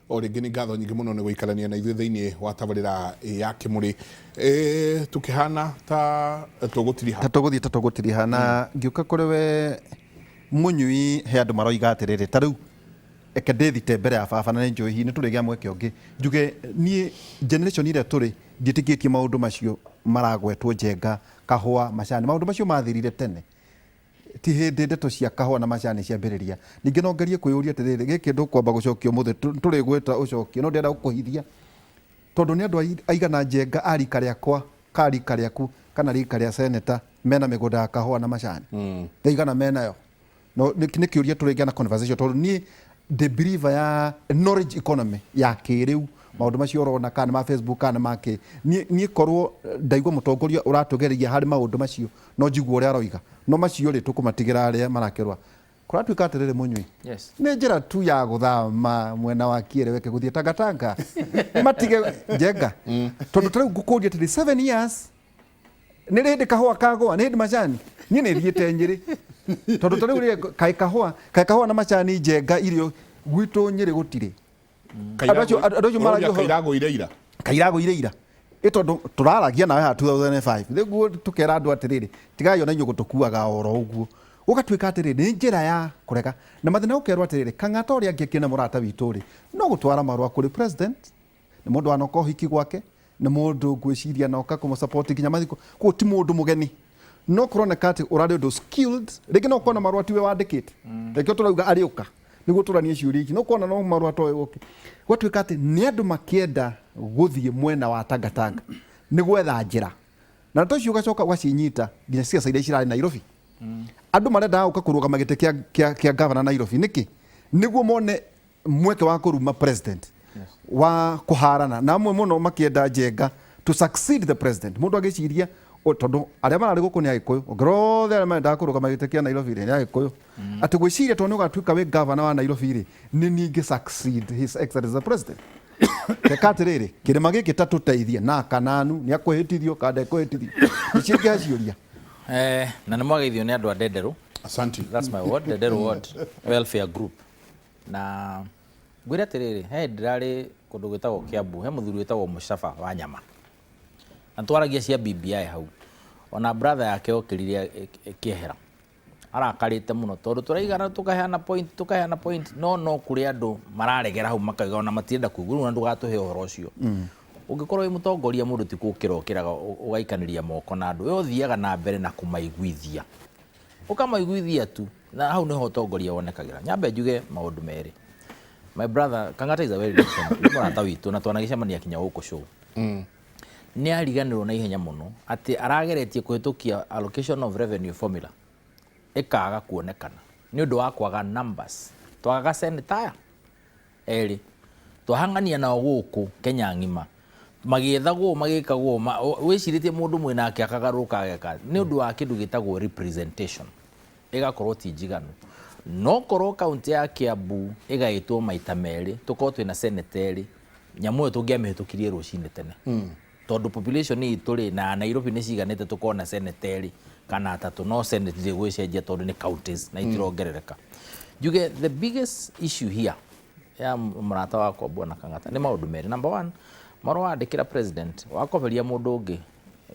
O rĩngĩ nĩ ngatho nyingĩ mũno nĩ gũikarania na ithuĩ thĩinĩ wa tabarĩra ya Kĩmũrĩ. Tũkĩhana ta tũgũtiriha. Ta tũgũthiĩ ta tũgũtiriha na ngĩũka kũrĩ we Mũnyui, he andũ maroiga atĩrĩrĩ, ta rĩu reke ndĩthite mbere ya baba na nĩ njũĩ hihi nĩ tũrĩgĩa mweke ũngĩ njuge niĩ generation ĩrĩa tũrĩ ndiĩtĩkĩtie maũndũ macio maragwetwo, Njenga, kahũa, macani, maũndũ macio mathirire tene. Ti hĩndĩ ndeto cia kahũa na macani ciambĩrĩria. Ningĩ no ngerie kwĩyũria atĩrĩrĩ, gĩkĩ ndũkwamba gũcokia ũmũthĩ, tũrĩgwĩta ũcokie, no ndĩrenda gũkũhithia tondũ nĩ andũ aigana, Njenga, a rika rĩakwa ka rika rĩaku kana rika rĩa seneta mena mĩgũnda ya kahũa na macani? Nĩ aigana menayo? No nĩ kĩũria tũrĩgĩa na conversation tondũ niĩ ndĩ believer ya knowledge economy ya kĩrĩu. Maũndũ macio ũrona kana nĩ ma Facebook kana nĩ ma kĩ, niĩ korwo ndaigua mũtongoria ũratũgereria harĩ maũndũ macio no njigue ũrĩa aroiga, no macio rĩ, tũkũmatigĩra arĩa marakĩrũa. Kũratuĩka atĩrĩrĩ, Mũnyui, nĩ njĩra tu ya gũthama mwena wa Kiereweke gũthiĩ Tangatanga matige Njenga, tondũ ta rĩu ngũkũria atĩrĩ, 7 years nĩ rĩ hĩndĩ kahũa kagũa? Nĩ hĩndĩ macani? Niĩ nĩ thiĩte Nyĩrĩ, tondũ ta rĩu rĩ, kaĩ kahũa na macani, Njenga, irio gwitũ Nyĩrĩ gũtirĩ. Andũ acio maragia ũhoro- Kairagũire ira. Kairagũire ira ĩ, tondũ tũraragia nawe haha 2005 nĩguo tũkera andũ atĩrĩrĩ, tigai ona inyuĩ gũtũkuaga oro ũguo. Gũgatuĩka atĩrĩrĩ, nĩ njĩra ya kũrega na mathĩna. Ũkerwo atĩrĩrĩ, Kang'ata ũrĩa angĩakire na mũrata witũ rĩ, no gũtwara marũa kũrĩ president. Nĩ mũndũ wanoka ũhiki gwake, nĩ mũndũ ngwĩciria noka kũmũsupport nginya mathiko, koguo ti mũndũ mũgeni, no kũroneka atĩ ũrarĩ ũndũ skilled. Rĩngĩ no ũkona marũa tiwe wandĩkĩte, rĩngĩ tũrauga arĩũka nĩguo tũranie ciũria ici, no kona no marũa toĩ ũke. Gwatuĩka atĩ nĩ andũ makĩenda gũthiĩ mwena wa Tangatanga nĩ gwetha njĩra na ndeto icio, ũgacoka ũgacinyita nginya ciaca iria cirarĩ Nairobi. Andũ marendaga gũka kũrũgama gĩtĩ kĩa gavana Nairobi nĩkĩ? Nĩguo mone mweke wa kũruma president, wa kũharana na amwe mũno makĩenda Njenga to succeed the president. Mũndũ agĩciria tondũ arĩa mararĩ gũkũ nĩ Agĩkũyũ, ongerwo othe arĩa marendaga kũrũgama gĩtĩ kĩa Nairobi rĩ, nĩ Agĩkũyũ, atĩ gwĩciria tondũ nĩ ũgatuĩka wĩ gavana wa Nairobi rĩ, nĩ ningĩ succeed His Excellency the President. Reka atĩrĩrĩ, kĩrĩma gĩkĩ ta tũteithie na kananu nĩ akwĩhĩtithio kana ndekwĩhĩtithio, nĩ ciĩngĩha ciũria. Na nĩ mwageithio nĩ andũ a Ndenderũ. Asante. That's my ward, Ndenderũ Ward Welfare Group. Na ngwĩre atĩrĩrĩ, he hĩndĩ ndĩrarĩ kũndũ gwĩtagwo Kiambu, he mũthuri wĩtagwo Mũcaba wa nyama. Na twaragia cia BBI hau. Ona brother yake okĩrire ĩkĩehera. Arakarĩte mũno tondũ tũraigana tũkaheana point, tũkaheana point, no kũrĩ andũ mararegera hau makauga ona matirenda kũigua rĩu, na ndũgatũhe ũhoro ũcio. Ũngĩkorwo wĩ mũtongoria, mũndũ ti gũkĩra ũkĩraga ũgaikanĩria moko na andũ. We ũthiaga na mbere na kũmaiguithia. Ũkamaiguithia tu, na hau nĩho ũtongoria wonekagĩra. Nyambe njuge maũndũ merĩ. My brother Kang'ata is a very decent, nĩ mũrata witũ na twanagĩcemania kinya gũkũ show. Nĩ ariganĩrwo na ihenya mũno atĩ arageretie kũhĩtũkia allocation of revenue formula ĩkaga kuonekana nĩ ũndũ wa kwaga numbers. Twagaga senator aya erĩ twahang'ania nao gũkũ Kenya ng'ima magĩethagwo magĩkagwo wĩcirĩtie mũndũ mwĩnake akagarũrũka ageka nĩ ũndũ wa kĩndũ gĩtagwo representation ĩgakorwo ti njiganu. No korwo kaunti ya Kiambu ĩgaĩtwo maita merĩ, tũkorwo twĩna seneta erĩ, nyamũ ĩyo tũngĩamĩhĩtũkirie rũcinĩ tene, tondũ population itũ rĩ na Nairobi nĩ ciganĩte tũkorwo na seneta erĩ kana atatũ. No senate ndĩgwĩcenjia tondũ nĩ counties na itirongerereka. Njuge the biggest issue here ya mũrata wakwa Bwana Kang'ata nĩ maũndũ merĩ. Number one, marũa wandĩkĩra president wakoberia mũndũ ũngĩ,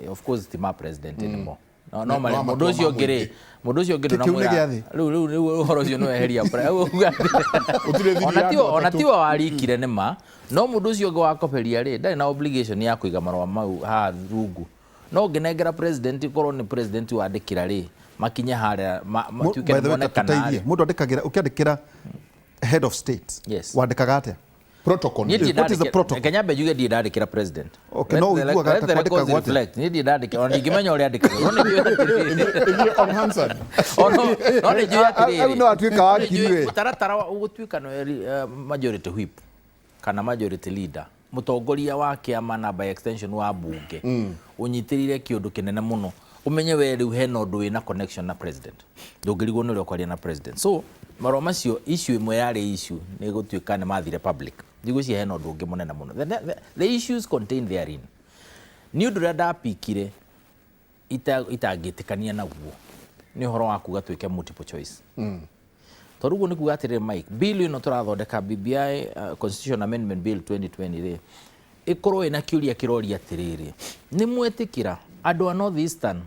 of course ti ma president anymore, no marĩa No mũndũ matua ũcio ma ũngĩ rĩ, mũingĩ. Mũndũ ũcio ũngĩ Kĩu nĩ ndũnamwĩra gĩa thĩ. Rĩu ũhoro ũcio nĩ weheria. Gũtirĩ thiri Ona ya tiwe andũ ona atatũ. tiwe warikire nĩ ma, no mũndũ ũcio ũngĩ wakoberia rĩ, ndarĩ na obligation ya kũiga marũa mau haha rungu. No ũngĩnengera president, korwo nĩ president wandĩkĩra rĩ, makinye harĩa matuĩke By nĩ the way, monekana tũteithie rĩ. Mũndũ andĩkagĩra, ũkĩandĩkĩra head of state, wandĩkaga atĩa? Protocol. Niĩ ndirĩ What is the ndandĩkĩra- protocol? Reke nyambe njuge ndirĩ ndandĩkĩra president. Okay, no ũiguaga Let ta the records kwandĩkagwo atĩa? reflect. Niĩ ndirĩ ndandĩkĩra, ona ndingĩmenya ũrĩa andĩkagwo. No nĩ njũĩ atĩrĩrĩ. Ithuĩ on Hansard. No nĩ njũĩ atĩrĩrĩ. Au no atuĩka No nĩ wakiri njũĩ we. Mũtaratara wa ũgũtuĩka nĩwe majority whip kana majority leader, mũtongoria wa kĩama na by extension wa bunge, ũnyitĩrĩire kĩũndũ kĩnene mũno, ũmenye we rĩu hena ũndũ wĩna connection na president, ndũngĩrigwo nĩ ũrĩa ũkwaria na president. So marũa macio, issue ĩmwe yarĩ issue nĩ gũtuĩka nĩ mathire public. Ndigwĩciria hena ũndũ ũngĩ mũnene mũno. The issues contained therein nĩ ũndũ ũrĩa ndapikire itangĩtĩkania naguo nĩ ũhoro wa kuga twĩke multiple choice. Tondũ ũguo nĩ kuga atĩrĩrĩ Mike, bill ĩno tũrathondeka BBI, Constitution Amendment Bill 2020 rĩ, ĩkorwo ĩna kĩũria kĩroria atĩrĩrĩ, nĩ mwetĩkĩra andũ a North Eastern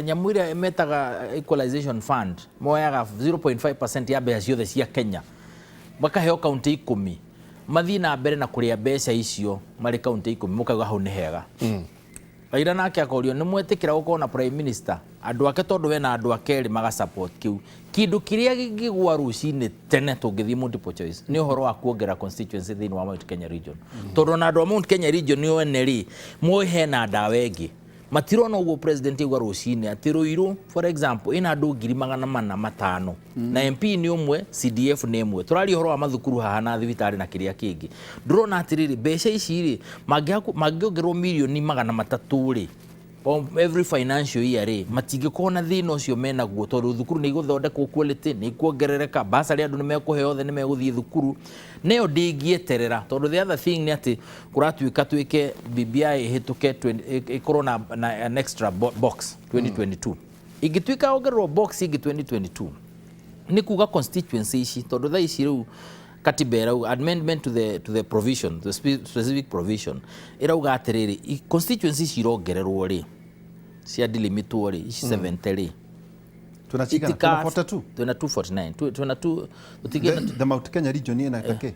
nyamũ ĩrĩa metaga equalization fund moyaga 0.5% ya mbeca ciothe cia Kenya, makaheo kaunti 10 mathiĩ na mbere na kũrĩa mbeca icio marĩ kaunti 10, mũkauga hau nĩ hega. Raila nake akorio nĩ mwetĩkĩra gũkorwo na prime minister andũ ake, tondũ wena andũ ake erĩ maga support kĩu kĩndũ kĩrĩa gĩngĩgwa rũcinĩ tene tũngĩthiĩ multiple choice nĩ ũhoro wa kuongerera constituency thĩinĩ wa Mount Kenya region, tondũ ona andũ a Mount Kenya region nĩ ene rĩ moĩ hena ndawa ĩngĩ matirona ũguo. President auga rũcinĩ atĩ Ruiru, for example, ĩna andũ 405,000 na MP nĩ ũmwe, CDF nĩ ĩmwe, tũraria ũhoro wa mathukuru haha na thibitarĩ na kĩrĩa kĩngĩ. Ndũrona atĩrĩrĩ, mbeca ici rĩ mangĩongererwo mirioni 300 rĩ o every financial year rĩ, matingĩkorwo na thĩna ũcio menaguo, tondũ thukuru nĩ igũthondekwo, quality nĩ ikuongerereka, basarĩ andũ nĩ mekũheo, othe nĩ megũthiĩ thukuru nayo ndĩngĩeterera. Tondũ the other thing nĩ atĩ kũratuĩka twĩke BBI ĩhĩtũke ĩkorwo na an extra box 2022, ingĩtuĩka ongererwo box ĩngĩ 2022 nĩ kuga constituency ici, tondũ thaa ici rĩu katiba ĩrauga amendment to the provision, the specific provision ĩrauga atĩrĩrĩ, constituency ici irongererwo rĩ, cia delimitwo rĩ, ici 70 rĩ. Twĩna cigana? Twĩna 42. Twĩna 249. Twĩna 2 tũtigĩ. The Mount Kenya region ĩna takĩ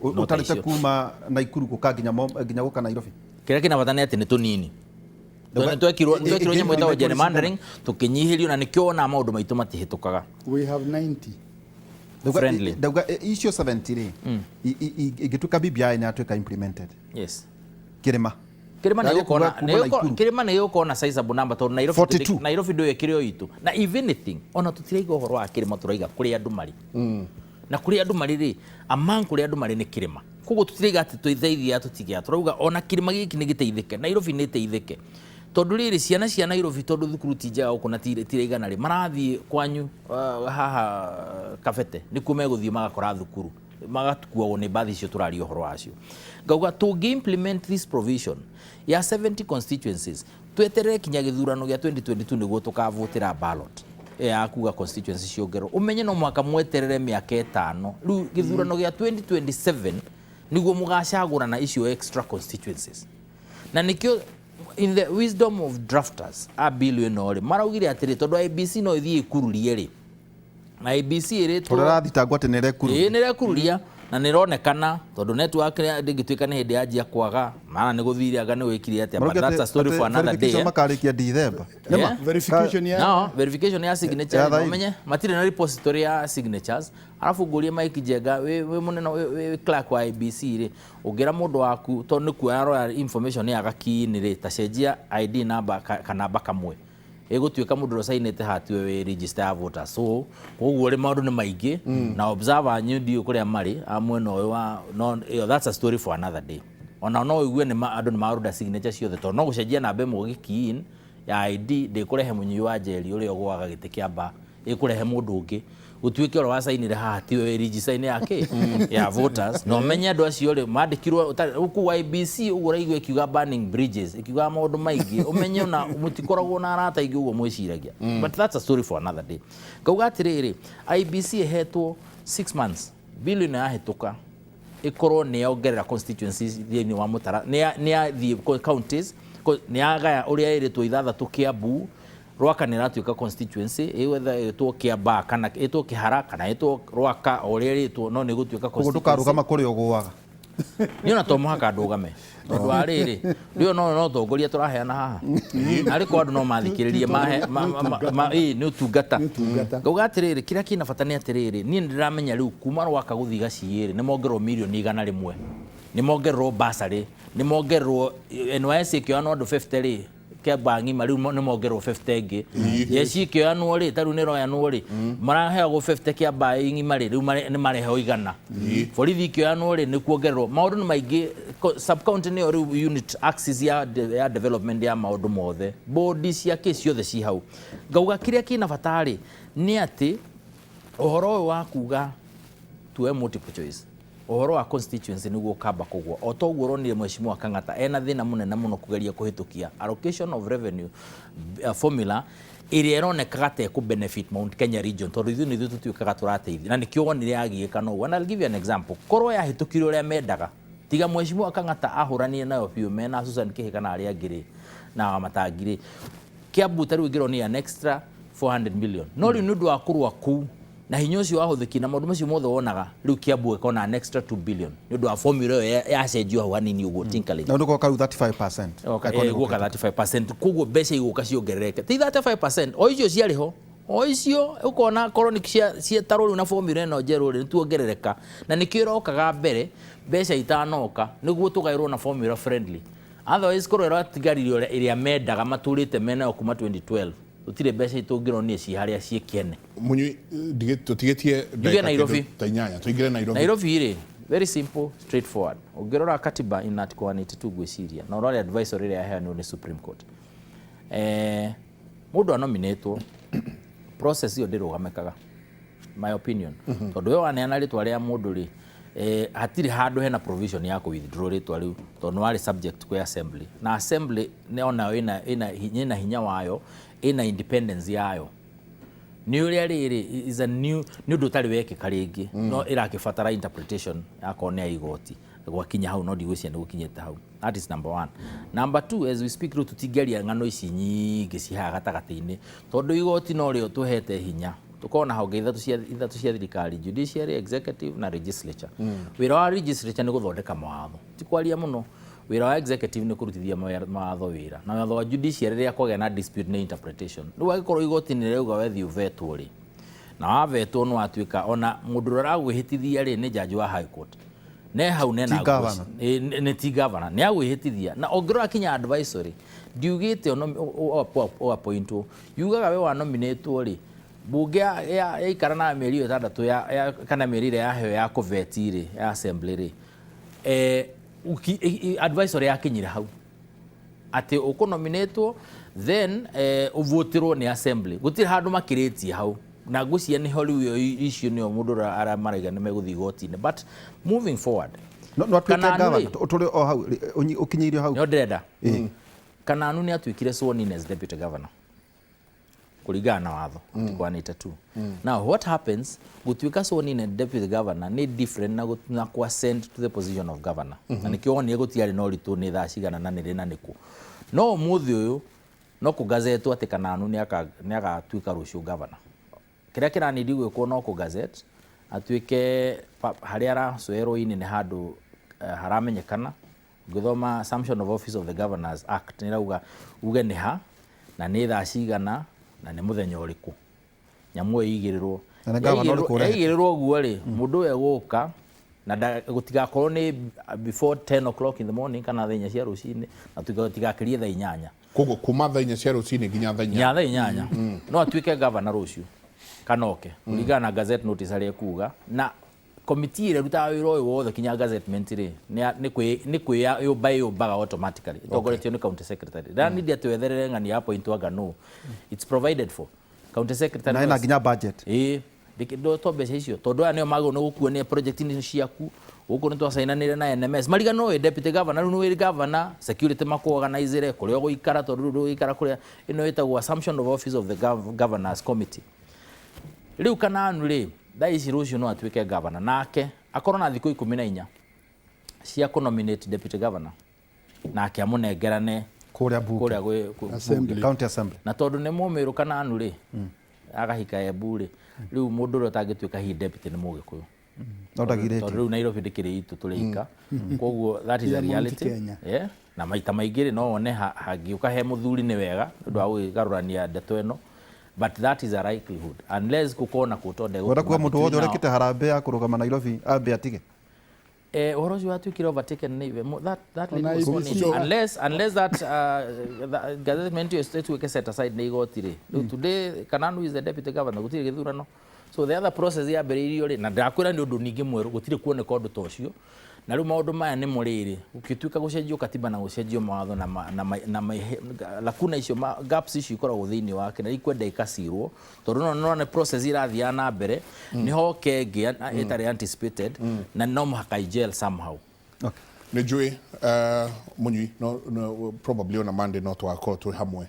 No ta ũtarĩte icio. kuma Naikuru gũka nginya gũka Nairobi. Kĩrĩa kĩna bata nĩ atĩ nĩ tũnini. Twekirwo nyamũ ĩtagwo gerrymandering, tũkĩnyihĩrio, na nĩkĩo wonaga maũndũ maitũ matihĩtũkaga. We have 90. Friendly. Ndauga icio 70 rĩ, ingĩtuĩka BBI nĩ yatuĩka implemented, kĩrĩma Kĩrĩma nĩ Ndaria gĩgũkorwo na kuma nĩ Naikuru. Kĩrĩma nĩ gĩgũkorwo na sizable number tondũ Nairobi 42. Nairobi ndũĩ ĩkĩrĩ o itũ, na if anything ona tũtiraiga ũhoro wa kĩrĩma, tũraiga kũrĩa andũ marĩ, na kũrĩa andũ marĩ rĩ, among kũrĩa andũ marĩ nĩ kĩrĩma. Koguo tũtiraiga atĩ twĩteithia tũtigĩa, tũrauga ona kĩrĩma gĩkĩ nĩ gĩteithĩke, Nairobi nĩ ĩteithĩke, tondũ rĩrĩ ciana cia Nairobi, tondũ thukuru ti njega gũkũ na tiraigana rĩ, marathiĩ kwanyu haha Kabete nĩkuo megũthiĩ magakora thukuru, magakuagwo nĩ mbathi icio tũraria ũhoro wacio. Ngauga tũngĩ implement this provision ya 70 constituencies, tweterere kinya gĩthurano gĩa 2022 nĩguo tũkavũtĩra ballot ya kuga constituency ciongererwo, ũmenye no mwaka mweterere mĩaka 5 rĩu, gĩthurano gĩa 2027 nĩguo mũgacagũrana icio extra constituencies. Na nĩkĩo in the wisdom of drafters a bill ĩno rĩ, maraugire atĩrĩ, tondũ IEBC no ĩthiĩ ĩkururie rĩ, na IEBC ĩrĩtwo Tondũ ĩrathitangwo atĩ nĩ ĩrekururia. Ĩĩ, nĩ ĩrekururia na nĩ ĩronekana, tondũ network ndĩngĩtuĩka nĩ hĩndĩ yanjia kwaga mara nĩ gũthire anga nĩ wĩkire atĩa, but that's a story for another day, eh? Makarĩkia Dithemba. Yeah. Verification ya No, verification ya signature. Ya thairi. Umenye matirĩ na repository ya signatures. Arabu ngũrie Mike Njenga, wĩ mũnene, wĩ clerk wa IEBC rĩ, ũngĩra mũndũ waku, tondũ nĩ kuoya aroya information ya gakini rĩ, ta cenjia ID number kanamba kamwe, ĩgũtuĩka mũndũ ũrĩa ũcainĩte hatiwe wĩ register ya voters. So koguo rĩ, maũndũ nĩ maingĩ na observer anyu ndiũĩ kũrĩa marĩ a mwena ũyũ wa no ĩyo, that's a story for another day. Ona no ũigue nĩ andũ nĩ marunda signature ciothe, tondũ no gũcenjia namba ĩmwe gĩkey in ya ID ndĩkũrehe mũnyui wa njeri ũrĩa ũgũaga gĩtĩ kĩa mba, ĩkũrehe mũndũ ũngĩ, gũtuĩke ũrĩa wacainire haha tiwe wĩ register-inĩ yake ya voters. Na ũmenye andũ acio rĩ mandĩkirwo kũu IEBC ũguo ũraigua ĩkiuga burning bridges, ĩkiuga maũndũ maingĩ, ũmenye ona mũtikoragwo na arata aingĩ ũguo mwĩciragia, but that's a story for another day. Ngauga atĩrĩrĩ, IEBC ĩhetwo 6 months, bill ĩno yahĩtũka ĩkorwo nĩ yongerera constituencies thĩinĩ wa mũtara, nĩ yathiĩ counties, nĩ yagaya ũrĩa ĩrĩtwo ithathatũ. Kiambu, Rwaka nĩ ĩratuĩka constituency, ĩgwetha ĩtwo Kiambaa kana ĩtwo Kĩhara kana ĩtwo Rwaka, o ũrĩa ĩrĩtwo, no nĩ ĩgũtuĩka Koguo constituency. ndũkarũgama kũrĩa ũgũaga. Niĩ ona to mũhaka ndũgame, tondũ wa rĩrĩ rĩo no tongoria tũraheana haha arĩ kwa andũ no mathikĩrĩrie mahe ĩĩ, nĩ ũtungata. Ũtungata. Ngauga atĩrĩrĩ, kĩrĩa kĩna bata nĩ atĩrĩrĩ, niĩ nĩ ndĩramenya rĩu kuma Rwaka gũthiĩ Gaciĩ-rĩ, nĩ mongererwo mirioni 100, nĩ mongererwo basarĩ, nĩ mongererwo NYS ĩkĩoyanwo andũ 50 rĩ, kĩamba ng'ima rĩu nĩ mongererwo 50 ĩngĩ, jeshi ĩkĩoyanwo rĩ, ta rĩu nĩ ĩroyanwo rĩ, maraheagwo 50 kĩamba ng'ima rĩ, rĩu nĩ mareheo 100, borithi ikĩoyanwo rĩ, nĩ kuongererwo. Maũndũ nĩ maingĩ. Sub county nĩyo rĩu unit axis ya development ya maũndũ mothe, bodi cia kĩ ciothe ci hau. Ngauga kĩrĩa kĩna bata rĩ nĩ atĩ ũhoro ũyũ wa kuga tuoe multiple choice, ũhoro wa constituency nĩguo ũkamba kũgwa. O toguo ũronire Mheshimiwa Kang'ata ena thĩna mũnene mũno kũgeria kũhĩtũkia allocation of revenue formula. Ĩrĩa ĩronekaga ta ĩkũ benefit Mount Kenya region, tondũ ithuĩ nĩ ithuĩ tũtuĩkaga tũrateithia, na nĩkĩo wonire yagiĩka noguo. And I'll give you an example: korwo yahĩtũkire ũrĩa mendaga, tiga Mheshimiwa Kang'ata ahũranire nayo biũ mena Susan Kĩhĩka na arĩa angĩ rĩ, na Wamatangi rĩ, Kiambu ta rĩu ĩngĩronire an extra 400 million. No rĩu nĩ ũndũ wa kũrũa kũu na hinya ũcio wahũthĩkire na maũndũ macio mothe wonaga, rĩu Kiambu ĩkona an extra 2 billion nĩ ũndũ wa formula ĩyo yacenjio hau hanini ũguo, tinkering. Na ndũgoka rĩu 35%. Oka Angĩkorwo nĩ gũka 35%, koguo mbeca igũka ciongerereke, ti 35% o icio ciarĩ ho, o icio ũkona korwo nĩ cietarwo rĩu na formula ĩno njerũ rĩ, nĩtuongerereka, na nĩkĩo ĩrokaga mbere mbeca itanoka nĩguo tũgaĩrwo na formula friendly. Otherwise korwo ĩratigaririe ũrĩa ĩrĩa mendaga matũrĩte menayo kuma 2012, gũtirĩ mbeca itũngĩronire ci harĩa ciĩ kĩene. Munyui, tũtigĩtie Njuge ndagĩka Nairobi. kĩndũ ta 8, tũingĩre Nairobi. Nairobi rĩ, very simple, straightforward. Ũngĩrora katiba in article 182, ngwĩciria na ũrore advisory ĩrĩa yaheanirwo nĩ Supreme Court, mũndũ anominĩtwo, process ĩyo ndĩrũgamĩkaga, my opinion, tondũ we waneana rĩtwa rĩa mũndũ rĩ, hatirĩ handũ hena provision ya kũ withdraw rĩtwa rĩu, tondũ nĩ warĩ subject kwĩ assembly, na assembly nĩ onayo ĩna hinya wayo, ĩna independence yayo. Nĩ ũrĩa rĩrĩ is a new, nĩ ũndũ ũtarĩ wekĩka rĩngĩ, no ĩrakĩbatara interpretation yakorwo nĩ ya igoti gwakinya hau, no ndigwĩciria nĩ gũkinyĩte hau. That is number one. Number two, as we speak rĩu tũtingĩaria ng'ano ici nyingĩ ci haha gatagatĩ-inĩ, tondũ igoti no rĩo tũhete hinya. Tũkorwo na honge ithatũ cia thirikari: judiciary, executive na legislature. Wĩra wa legislature nĩ gũthondeka mawatho, ti kwaria mũno. Wĩra wa executive nĩ kũrutithia mawatho wĩra, na watho wa judiciary rĩrĩa kwagĩa na dispute nĩ interpretation. Rĩu angĩkorwo igoti nĩ rĩauga wethi ũvetwo rĩ, na wavetwo nĩ watuĩka ona mũndũ ũrĩa ũragwĩhĩtithia rĩ, nĩ jaji wa high court ne hau nena. Ti governor. Nĩ ti governor nĩ agwĩhĩtithia. Na ũngĩrora kinya advisory ndiugĩte ũappointwo, yugaga we wanominĩtwo rĩ, bunge yaikara na mĩeri ĩyo 6 kana mĩeri ĩrĩa yaheo ya kũveti rĩ, ya assembly rĩ, advisory yakinyire hau atĩ ũkũnominĩtwo, then ũvotirwo nĩ assembly. Gũtirĩ handũ makĩrĩtie hau, na ngwĩciria nĩho rĩu ĩyo issue nĩyo mũndũ ũrĩa arĩa maraiga nĩ megũthiĩ igoti-inĩ. But moving forward, No no atuĩke Kananu gavana rĩ. tũrĩ o hau ũkinyĩirio hau. Nĩho ndĩrenda. Kananu nĩ atuĩkire sworn in as deputy governor kũringana na watho article 182. Now what happens, gũtuĩka sworn in as deputy governor nĩ different na ku ascend to the position of governor, na nĩkĩo wonire gũtiarĩ na ũritũ nĩ thaa cigana na nĩ rĩ na nĩkũ. No ũmũthĩ ũyũ no kũgazetwo atĩ Kananu nĩ agatuĩka rũciũ governor. Kĩrĩa kĩranindi gwĩkwo no kũ gazette atuĩke harĩa aracoerwo ini nĩ handũ haramenyekana. Ũngĩthoma Assumption of Office of the Governors Act, nĩ ĩrauga uge nĩ ha na nĩ thaa cigana na nĩ mũthenya ũrĩkũ nyamũ ĩyo ĩigĩrĩrwo. Na nĩ governor ũrĩkũ ũrehete? Yaigĩrĩrwo ũguo rĩ, mũndũ ũyũ egũka na gũtigakorwo nĩ before 10 o'clock in the morning kana thaa 4 cia rũcinĩ, na gũtigakĩrie thaa 8. Koguo kuma thaa 4 cia rũcinĩ nginya thaa 8. Nginya thaa 8 no atuĩke governor rũciũ kana oke kũringana na gazette notice harĩa ekuga. Na komiti ĩrĩa ĩrutaga wĩra ũyũ wothe kinya gazettement rĩ, nĩ kwĩyũmba ĩyũmbaga automatically, ĩtongoretio nĩ county secretary. Ndanindi atĩ wetherere ng'ani ya point anga no it's provided for county secretary. Na ĩna nginya budget. Ĩĩ, ndĩtwo mbeca icio, tondũ aya nĩo magĩrĩirwo nĩ gũkua nĩ project-inĩ ciaku. Gũkũ nĩ twacainanĩre na NMS mariganĩrwo wĩ deputy governor, rĩu nĩ wĩ governor, security makũorganizere kũrĩa ũgũikara, tondũ rĩu ndũgũikara kũrĩa. Ĩno ĩtagwo Assumption of Office of the Governors Committee. Rĩu Kananu rĩ, thaa ici rũciũ no atuĩke governor, nake akorwo na thikũ 14 cia kũ-nominate deputy governor, nake amũnengerane kũrĩa bunge. Kũrĩa Assembly. bunge. County assembly. Na tondũ nĩ mũmĩrũ Kananu rĩ, agahika Embu rĩ, rĩu mũndũ ũrĩa ũtangĩtuĩka hihi deputy nĩ mũgĩkũyũ. No ndagirĩtie. Tondũ rĩu Nairobi ndĩkĩrĩ itũ tũrĩ ika, koguo that is a Ya Mount reality. Kenya. Yeah. Na maita maingĩ rĩ, no wone hangĩũka he mũthuri nĩ wega nĩ ũndũ wa gũgĩgarũrania ndeto ĩno, but that is a likelihood unless gũkorwo na kũto. Wenda kuga mũndũ wothe ũrekĩte harambee ya kũrũgama Nairobi ambe atige? Ũhoro ũcio watuĩkire overtaken nĩ that lady Ona was sworn in. IEBC. Unless that gazettement ĩyo ĩtuĩke set aside nĩ igoti rĩ. Rĩu today Kananu is the deputy governor, gũtirĩ gĩthurano, so the other process yambĩrĩirio rĩ, na ndakwĩra nĩ ũndũ ningĩ mwerũ, gũtirĩ kuoneka ũndũ ta ũcio. Na rĩu maũndũ maya nĩmo rĩrĩ gũgĩtuĩka gũcenjio katiba na gũcenjio mawatho na lacuna icio gaps icio ikoragwo thĩinĩ wake na ikwenda ikacirwo, tondũ no nĩ process irathiaga na mbere, nĩ hoke ĩngĩ ĩtarĩ anticipated na no mũhaka igel somehow. Okay. Nĩ njũĩ, mũnyui no probably ona Monday no tũgakorwo twĩ hamwe.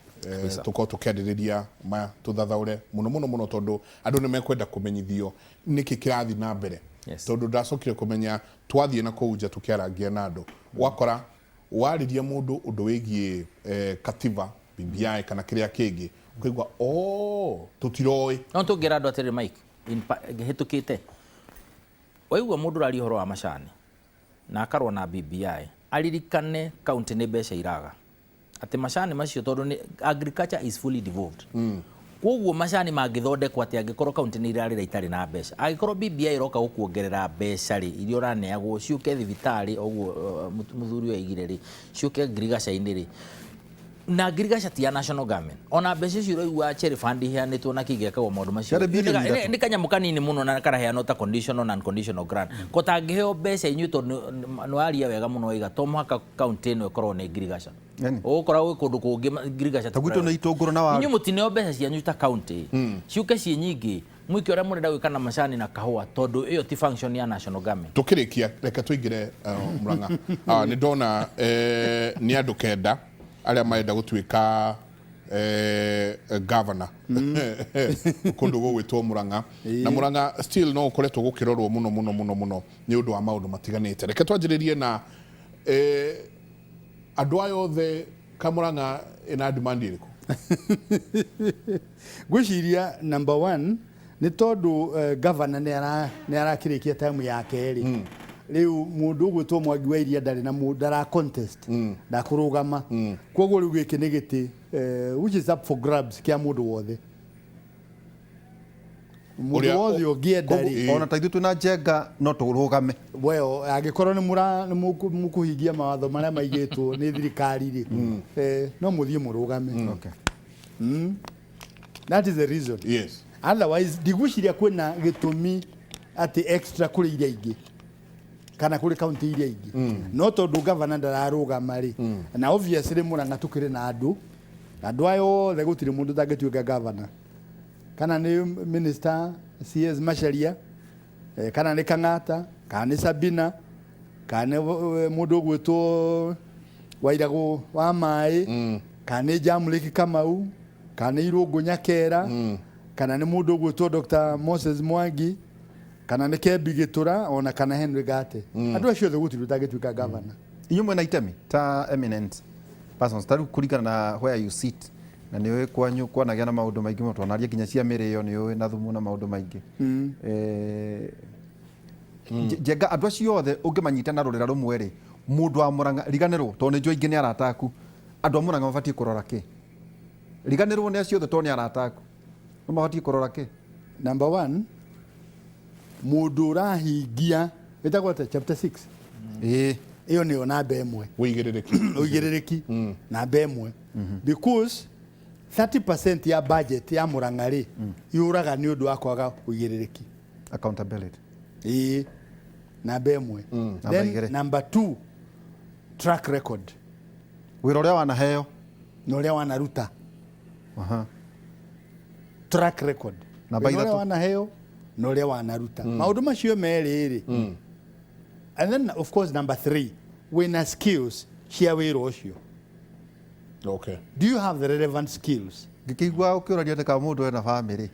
Tũkorwo tũkĩarĩrĩria maya, tũthathaũre mũno mũno mũno, tondũ andũ nĩ mekwenda kũmenyithio nĩkĩ kĩrathiĩ na mbere. Tondũ ndacokire kũmenya twathiĩ na kũu nja tũkĩarangia na andũ, wakora warĩria mũndũ ũndũ wĩgiĩ katiba, BBI kana kĩrĩa kĩngĩ, ũkaigua o tũtiroĩ. No tũngĩra andũ atĩrĩrĩ, Mike, hĩtũkĩte waigua mũndũ ũraria ũhoro wa macani na akarwo na BBI, aririkane kaunti nĩ mbeca iraga, atĩ macani macio, tondũ nĩ agriculture is fully devolved, koguo macani mangĩthondekwo atĩ angĩkorwo kaunti nĩ irarĩra itarĩ na mbeca, angĩkorwo BBI ĩroka gũkuongerera mbeca rĩ, iria ũraneagwo ciũke thibitarĩ, ũguo mũthuri ũyũ aigire rĩ, ciũke ngirigaca-inĩ rĩ, na ngirigaca ti ya national government, ona mbeca icio ũraigua cherry fund iheanĩtwo na kĩgekagwo maũndũ macio. Ciarĩ bilioni 3. Nĩ kanyamũ kanini mũno na karaheanwo ta conditional na unconditional grant, ko tangĩheo mbeca inyuĩ, tondũ nĩ waria wega mũno waiga to mũhaka kaunti ĩno ĩkorwo nĩ ngirigaca. Ũgũkora gwĩ kũndũ kũngĩ ngirigaca ti Ta gwitũ nĩ priority. itũngũrũ na waru. Inyuĩ mũtineo mbeca cianyu ta kaunti ciũke ciĩ nyingĩ, mwĩke ũrĩa mũrenda gwĩka na macani na kahũa, tondũ ĩyo ti function ya national government. Tukĩrĩkia, reke tũingĩre Murang'a. Nĩ ndona nĩ andũ 9 arĩa marenda gũtuĩka governor kũndũ gũgwĩtwo Murang'a, na Murang'a still no ũkoretwo gũkĩrorwo mũno mũno mũno mũno nĩ ũndũ wa maũndũ matiganĩte. Reke twanjĩrĩrie na andũ aya othe, ka Murang'a ĩna demand ĩrĩkũ? Ngwĩciria number one nĩ tondũ governor nĩ arakĩrĩkia time yake rĩ, rĩu mũndũ ũgwĩtwo Mwangi wa Iria ndarĩ na ndara contest, ndakũrũgama, koguo rĩu gĩkĩ nĩ gĩtĩ which is up for grabs kĩa mũndũ wothe, mũndũ wothe ũngĩenda rĩ. Ona ta ithuĩ twĩna Njenga no tũrũgame? Well, angĩkorwo nĩ mũkũhingia mawatho marĩa maigĩtwo nĩ thirikari rĩ, no mũthiĩ mũrũgame. That is the reason. Otherwise ndigwĩciria kwĩna gĩtũmi atĩ extra kũrĩ iria ingĩ kana kũrĩ kaunti iria ingĩ, no tondũ gavana ndararũgama rĩ, na obviously Murang'a tũkĩrĩ na andũ aya othe, gũtirĩ mũndũ ũtangĩtuĩka gavana, kana nĩ minister CS Macharia, kana nĩ Kang'ata, kana nĩ Sabina, kana nĩ mũndũ ũgwĩtwo Wairagũ wa maĩ, kana nĩ Jamliki Kamau, kana nĩ Irũngũ Nyakera, kana nĩ mũndũ ũgwĩtwo Dr. Moses Mwangi, kana nĩ Kembi Gĩtũra, ona kana Henry Gate. Andũ acio othe gũtirĩ ũtangĩtuĩka gavana. Inyuĩ mwena itemi ta eminent persons, ta rĩu kũringana na where you sit, na nĩ ũĩ kwanyu kwanagĩa na maũndũ maingĩ mũno, twanaria nginya cia mĩrĩo, nĩ ũĩ na thumu na maũndũ maingĩ. Njenga, andũ acio othe ũngĩmanyita na rũrĩra rũmwe rĩ, mũndũ wa Mũrang'a, riganĩrwo tondũ nĩ njũĩ aingĩ nĩ arata aku, andũ a Mũrang'a mabatiĩ kũrora kĩ? Riganĩrwo nĩ acio othe tondũ nĩ arata aku, no mabatiĩ kũrora kĩ? Number one, mũndũ ũrahingia ĩtagwo atĩa, chapter 6. Ĩyo nĩyo namba 1. Ũigĩrĩrĩki. Ũigĩrĩrĩki namba 1, because 30% ya budget ya Murang'a rĩ, yũraga nĩ ũndũ wa kwaga ũigĩrĩrĩki. Accountability. Ĩĩ, namba 1. Namba Then 2. number 2, track record. Wĩra ũrĩa wanaheo. Na ũrĩa wanaruta. Track record. Namba Wĩra ũrĩa 3. wanaheo na ũrĩa wanaruta, maũndũ macio merĩ rĩ. And then of course number 3, wĩna skills cia wĩra ũcio. Do you have the relevant skills? Ngĩkĩigua ũkĩũraria atĩ ka mũndũ ena famĩlĩ.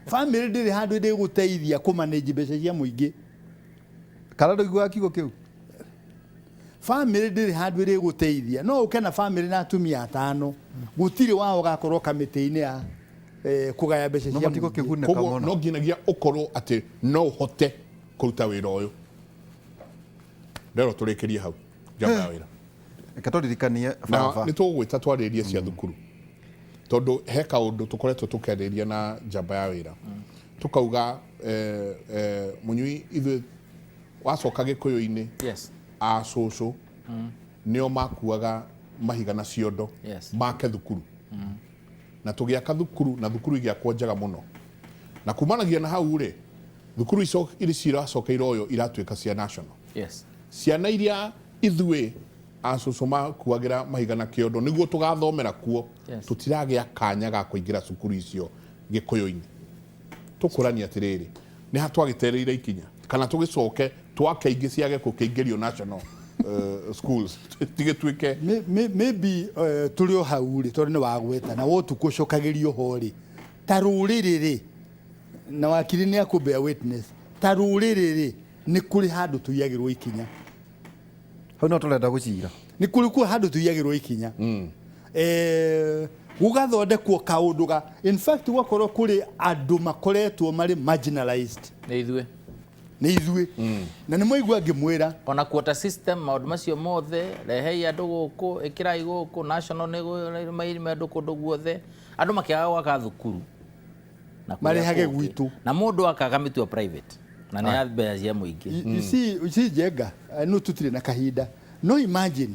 Family ndĩrĩ handũ ĩrĩgũteithia kũmanage mbeca cia mũingĩ. Kana ndũiguaga kiugo kĩu? Family ndĩrĩ handũ ĩrĩgũteithia. No ũke na family na atumia atano, gũtirĩ wao ũgakorwo kamĩtĩ-inĩ ya kũgaya mbeca No cia matigũ mũingĩ. kĩgunĩka Koguo mũno. no nginyagia ũkorwo atĩ no ũhote kũruta wĩra ũyũ. Rero tũrĩkĩrie hau njamba ya wĩra. Reke tũririkanie Na baba. nĩ tũgũgwĩta twarĩrie cia thukuru, tondũ he kaũndũ tũkoretwo tũkĩarĩria na njamba ya wĩra, tũkauga mũnyui ithuĩ wacoka gĩkũyũ-inĩ, a cũcũ nĩo makuaga mahiga na ciondo make thukuru, na tũgĩaka thukuru, na thukuru igĩakwo njega mũno, na kumanagia na hau rĩ, thukuru icio irĩ ciracokeire ũyũ iratuĩka cia national. Ciana iria ithuĩ acũcũ makuagĩra mahiga na kĩondo nĩguo tũgathomera kuo, tũtiragĩa kanya ga kũingĩra cukuru icio gĩkũyũ-inĩ. Tũkũrania atĩrĩrĩ, nĩ ha twagĩtereire ikinya, kana tũgĩcoke twake ingĩ ciage gũkĩingĩrio national Schools tigĩtuĩke. Maybe tũrĩ o hau rĩ, tondũ nĩ wagweta na wotukũ ũcokagĩrio ho rĩ, ta rũrĩrĩ rĩ, na wakiri nĩ akũ bear witness, ta rũrĩrĩ rĩ, nĩ kũrĩ handũ tũiyagĩrwo ikinya. Hau no tũrenda gũcira. Nĩ kũrĩ kuo handũ tũiyagĩrwo ikinya, gũgathondekwo kaũndũ ga, in fact, gwakorwo kũrĩ andũ makoretwo marĩ marginalized. Nĩ ithuĩ. Nĩ ithuĩ, na nĩ mwaigua ngĩmwĩra. Ona quota system, maũndũ macio mothe, rehei andũ gũkũ, ĩkĩrai gũkũ national, nĩ mairime andũ kũndũ guothe, andũ makĩaga gwaka thukuru na kũrĩa Marehage kũngĩ. Gwitũ. Na mũndũ akaga mĩtua private na nĩ ya mbeca cia mũingĩ. You see Njenga, no tutirĩ na kahinda, no imagine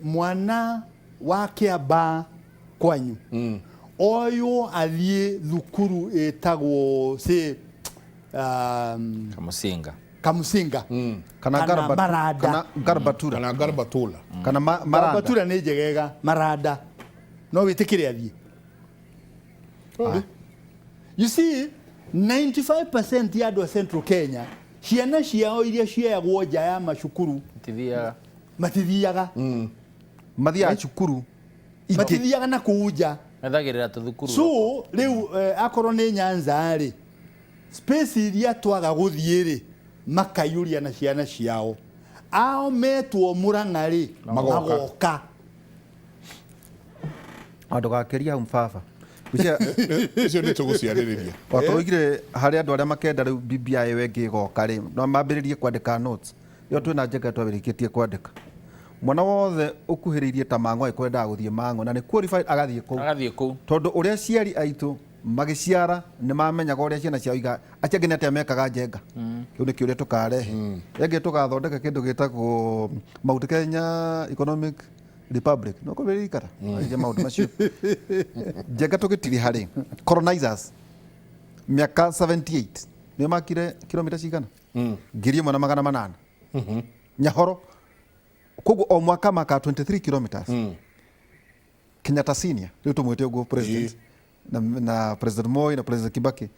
mwana wa Kĩamba kwanyu oywo athiĩ thukuru ĩtagwo, say, Kamusinga. Kamusinga kana kana Maranda. Kana Garbatura. Kana Garbatula. Kana Maranda. Garbatura nĩ njegega, Maranda no wĩtĩkĩre athiĩ. You see, 95% ya andũ a Central Kenya, ciana ciao iria ciayagwo nja ya macukuru Tithiaga. Matithiaga. Mathiaga cukuru ingĩ. Matithiaga na kũu nja. Methagĩrĩra tũthukuru. So rĩu akorwo nĩ Nyanza rĩ, space iria twaga gũthiĩ rĩ, makaiyũria na ciana ciao, ao metwo Mũrang'a rĩ. Magoka. Magoka. Ndũgakĩria hau baba. Gwĩciria Icio nĩ tũgũciarĩrĩria. Watũroigire harĩ andũ arĩa makenda rĩu BBI ĩyo ĩngĩ ĩgoka rĩ, no mambĩrĩrie kwandĩka notes ĩyo twĩna Njenga twambĩrĩrĩtie kwandĩka. Mwana wothe ũkuhĩrĩirie ta Mang'o, ekwendaga gũthiĩ Mang'o na nĩ qualified, agathiĩ kũu. Agathiĩ kũu. Tondũ ũrĩa aciari aitũ magĩciara nĩ mamenyaga ũrĩa ciana ciao iga acio angĩ nĩ atĩa mekaga. Njenga, kĩu nĩ kĩũria tũkarehe rĩngĩ. Tũgathondeka kĩndũ gĩtagwo Mount Kenya Economic Republic, no kũbĩrĩrikara arĩrie maũndũ macio. Njenga, tũgĩtiri harĩ colonizers, mĩaka 78 nĩ makire kilomita cigana? 1800 Nyahoro. Koguo o mwaka maka 23 kilometers. Kenyatta Senior, rĩu tũmwĩte ũguo, president na President Moi na President Kibaki,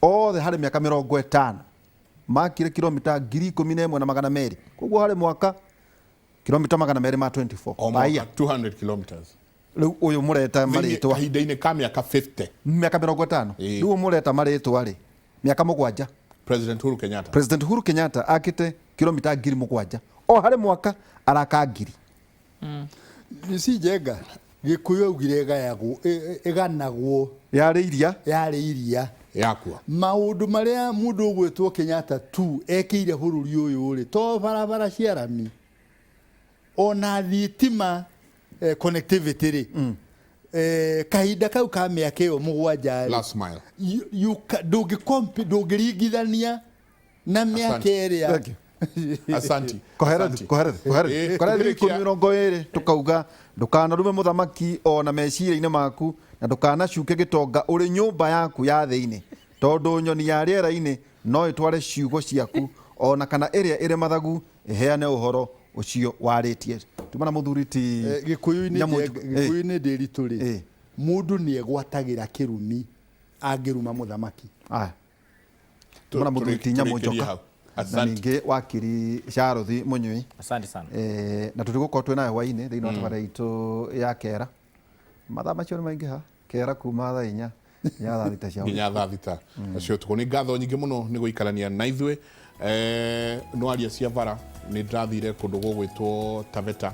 othe harĩ mĩaka 50 makire kilomita 11,200. Koguo harĩ mwaka kilomita 224 O per year. mwaka 200 kilometers. Rĩu ũyũ mũreta marĩtwa kahinda-inĩ ka mĩaka 50. Mĩaka 50. Rĩu ũyũ mũreta marĩtwa rĩ, mĩaka 7, President Uhuru Kenyatta. President Uhuru Kenyatta akĩte kilomita 7,000, o harĩ mwaka araka ngiri. You see, Njenga, Gĩkũyũ augire ĩgayagwo, ĩganagwo. Yarĩ iria. Yarĩ iria. Yakua. Maũndũ marĩa mũndũ ũgwĩtwo Kenyatta tu ekĩire bũrũri ũyũ rĩ, to barabara cia rami, ona thitima, connectivity rĩ, kahinda kau ka mĩaka ĩyo 7 rĩ, Last mile. ndũngĩringithania na mĩaka Asante. ĩrĩa. Thank you. Asanti. Koherethi. Asanti. Koherethi, koherethi. Koherethi. 10:20 tukauga ndukanarume mũthamaki ona meciria-inĩ maku, na ndũkanacuke gĩtonga ũrĩ nyũmba yaku ya thĩinĩ, tondũ nyoni ya rĩera-inĩ no ĩtware ciugo ciaku, ona kana ĩrĩa ĩrĩ mathagu ĩheane ũhoro ũcio warĩtie. Tuma na mũthuri ti Gĩkũyũ-inĩ. Nyamũ. Gĩkũyũ-inĩ ndĩritũ rĩ, mũndũ nĩ egwatagĩra kĩrumi angĩruma mũthamaki. Aya. Tuma na mũthuri ti Nyamũ Tũrĩkĩrie Njoka hau. na Asante. ningĩ wakiri Charles Mũnyui. Asante sana. Na tũtigũkorwo twĩ nayo hwainĩ thĩinĩ wa tabarĩra itũ ya kera. Mathaa macio nĩ maingĩha kera kuma thaa 4 nginya thaa 6 cia nginya thaa 6 cia ũtukũ. Nĩ ngatho nyingĩ mũno nĩ gũikarania na ithuĩ. No aria cia bara, nĩ ndĩrathire kũndũ gũgwĩtwo Taveta.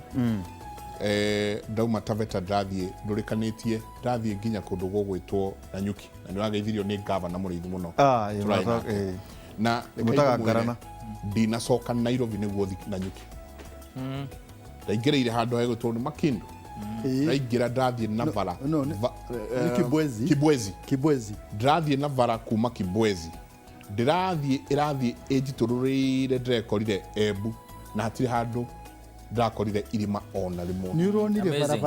Ndauma Taveta, ndĩrathiĩ ndũrĩkanĩtie, ndathiĩ nginya kũndũ gũgwĩtwo Nanyuki, na nĩ ũrageithirio nĩ gavana mũrĩithi mũno. Ah, ĩ, Tũrarĩ nake. Na reke Mwĩtaga ngũmwĩre, Ngarana. Ndinacoka Nairobi nĩguo thi Nanyuki. Ndaingĩrĩire handũ hegwĩtwo nĩ Makindu. Ndaingĩra, ndathiĩ na bara No, nĩ Kibwezi. Kibwezi. Kibwezi. Ndĩrathiĩ na bara kuma Kibwezi, ndĩrathiĩ, ĩrathiĩ ĩnjitũrũrĩire, ndĩrekorire Embu na hatirĩ handũ ndĩrakorire irima ona rĩmwe. Nĩ ũronire Amazing.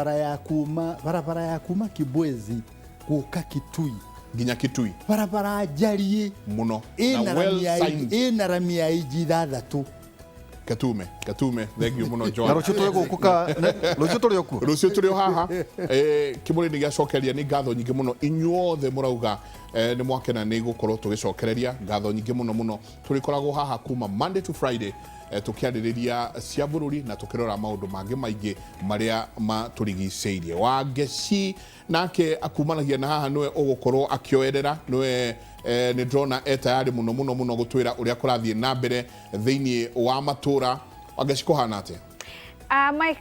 barabara ya kuma Kibwezi gũka Kitui? Nginya Kitui. Barabara njariĩ. Mũno ĩna na well rami ya signed. Ĩna rami ya inji 6. Gatume gatume, thank you muno Na Joan. rũciũ tũrĩ gũkũ ka rũciũ tũrĩ o kuo. Rũciũ tũrĩ o haha. Kĩmũrĩ nĩ gĩacokeria nĩ ngatho nyingĩ mũno inyuothe mũrauga nĩ mwakena nĩ gũkorwo tũgĩcokereria ngatho nyingĩ mũno mũno. Tũrĩkoragwo haha kuma Monday to Friday, tũkĩarĩrĩria cia bũrũri na tũkĩrora maũndũ mangĩ maingĩ marĩa matũrigicĩirie. Wangeci nake akumanagia na haha nĩwe ũgũkorwo akĩoerera nĩwe, nĩ ndĩrona e tayarĩ mũno mũno mũno gũtwĩra ũrĩa kũrathiĩ na mbere thĩinĩ wa matũra. Wangeci, kũhana atĩa? Mike.